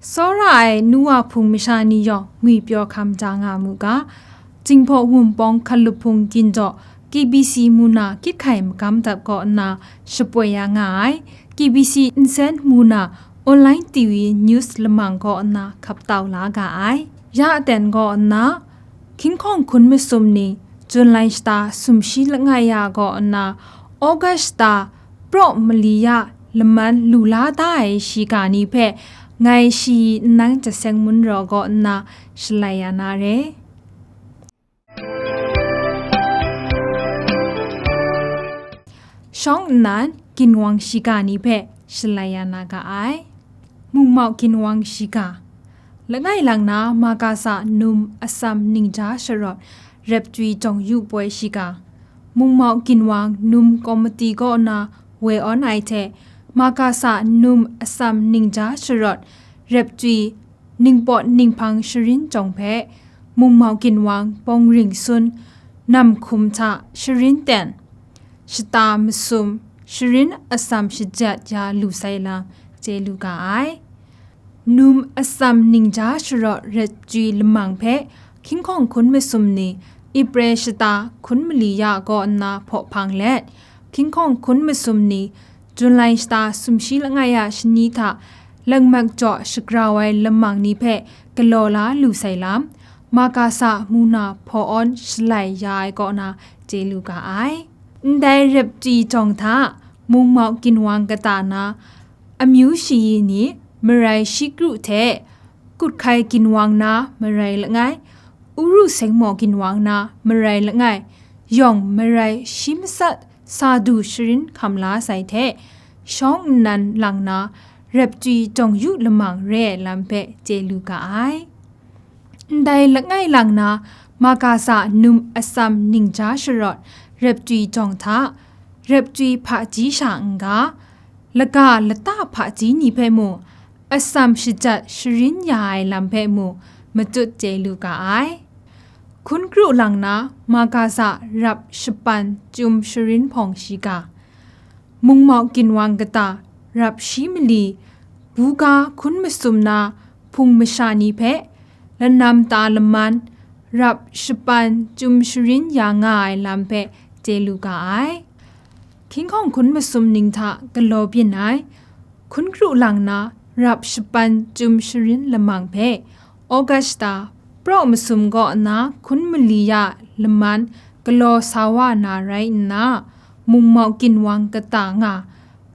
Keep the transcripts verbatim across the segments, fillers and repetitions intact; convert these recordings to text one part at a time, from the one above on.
Tsawra ai nu wa hpung masha ni yawng ngwipyaw hkam ja nga mu ga, Jinghpaw Wunpawng Hkalup Hpung Gindaw K B C mu na kyit hkai magam dap kaw nna shapoi ya nga ai, K B C Nsen mu na online T V news lamang kaw nna hkap tau la ga ai. Ya aten kaw nna, Hkying hkawng hkun masum ni Jun lai shata sumshi langai ya kaw nna, August shata praw mali ya laman lu la da ai shiga ni hpe ngai shayi nnan jaseng mun raw kaw nna shalai ya na re. Shawng nnan ginwang shiga ni hpe shalai ya na ga ai. Mungmau ginwang shiga. Langai lang na Makasa num atsam ningja sharawt rep jwi jawng yu poi shiga. Mungmau ginwang num komiti kaw na woi awn ai hte, Makasa num atsam ningja sharawt rep jwi ningpawt ninghpang sharin jawng hpe, Mungmau ginwang Pawng Ring Sun nam hkum hta sharin ten, shata masum sharin atsam shajat ya lu sai lam chye lu ga ai. Num atsam ningja sharawt rep jwi lamang hpe hkying hkawng hkun masum ni April shata hkun mali ya kaw nna hpaw hpang let, hkying hkawng hkun masum ni Jun lai shata sumshi langai ya shani hta langmak jaw shagrau ai lamang ni hpe galaw la lu sai lam, Makasa mu na hpaw awn shalai ya ai kaw na chye lu ga ai. Ndai rep jwi jawng hta, Mungmau ginwang kata na amyu shayi ni marai shi kru hte, Kuthkai ginwang na marai langai, Uru Sengmaw ginwang na marai langai, yawng marai shi matsat sa du sharin hkam la sai hte, shawng nnan lang na rep jwi jawng yu lamang re ai lam hpe chye lu ga ai. Ndai langai lang na Makasa num atsam ningja sharawt rep jwi jawng hta, rep jwi hpaji sha n-ga, laga lata hpaji ni hpe mung, atsam shajat sharin ya ai lam hpe mung matut chye lu ga ai. Hkun kru lang na Makasa rap shapan chyum sharin hpawng shiga, Mungmau ginwang kata rap shi mali, buga hkun masum na hpung masha ni hpe, lanam ta laman, rap shapan chyum sharin ya nga ai lam hpe chye lu ga ai. Hkying hkawng hkun masum ning hta galaw byin ai, hkun kru lang na rap shapan chyum sharin lamang hpe, August shata praw masum kaw nna hkun mali ya laman galaw sa wa na rai nna, Mungmau ginwang kata nga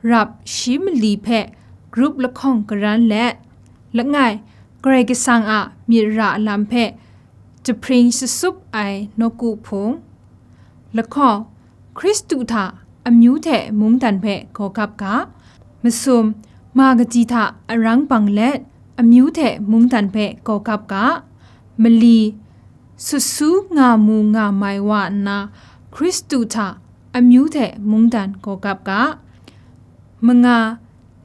rap shi mali hpe grup lahkawng karan let, langai, Karai Kasang a myit ra lam hpe jahpring shasup ai nawku hpung, lahkawng, Hkristu hta amyu hte mungdan hpe gaw gap ga, masum, ma kaji hta arang bang let amyu hte mungdan hpe gaw gap ga, mali, sut su nga mu nga mai wa nna, Hkristu hta amyu hte mungdan gaw gap ga, manga,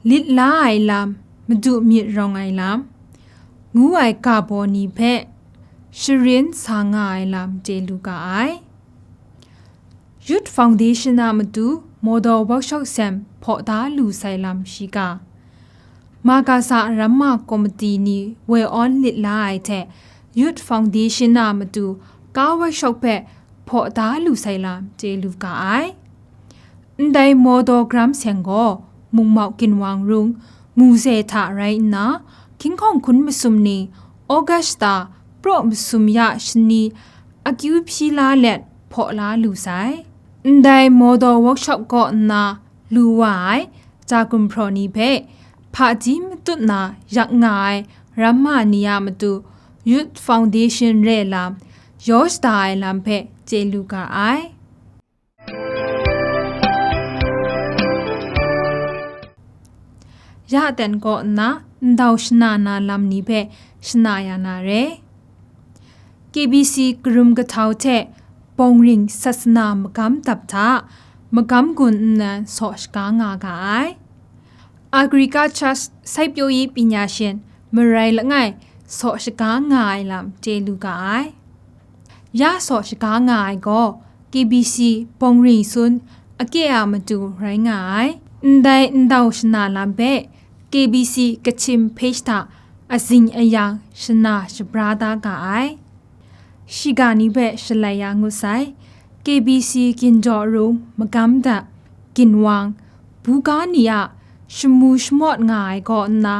lit la ai lam, madu myit rawng ai lam, ngu ai ga baw ni hpe sharin sa nga ai lam chye lu ga ai. Youth Foundation a matu Model Workshop sem hpaw da lu sai lam shiga, Makasa Ramma Komiti ni woi awn lit la ai hte Youth Foundation a matu ka workshop hpe hpaw da lu sai lam chye lu ga ai. Ndai Model Gram seng gaw Mungmau ginwang rung, Muze hta rai nna, hkying hkawng hkun masum ni, August shata praw masum ya shani akyu hpyi la let hpaw la lu sai. Ndai Model Workshop kaw nna lu wa ai ja gumhpraw ni hpe hpaji matut na yak nga ai ramma ni a matu Youth Foundation re lam yaw shada ai lam hpe chye lu ga ai. Ya ten kaw nna ndau shana na lam ni hpe shana ya na re. K B C karum kahtau hte bawng ring sasana magam dap hta magam gun nnan saw shaga nga ga ai. Agriculture စိုက်ပျိုးရေးပညာရှင် marai langai saw shaga nga ai lam chye lu ga ai. Ya saw shaga nga ai gaw K B C bawng ring sun akye a matu rai nga ai. Ndai ndau shana lam hpe K B C Kachin page hta azing ayang shana shabra da ga ai. Shiga ni hpe shalai ya ngut sai. K B C Gindaw Rung, Magam Dat, Ginwang, buga ni a shamu shamawt nga ai kaw nna,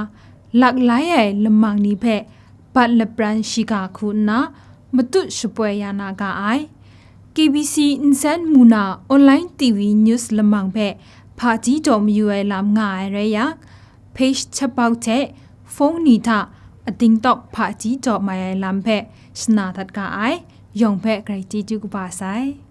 laklai ai lamang ni hpe bat lapran shiga hku nna matut shapoi ya na ga ai. K B C nsen mu na online T V news lamang hpe hpaji taw mayu ai lam nga ai rai yang, page chabau hte phone ni hta ating tawk hpaji taw mai ai lam hpe shana dat ga ai. Yawng hpe grai chyeju kaba sai.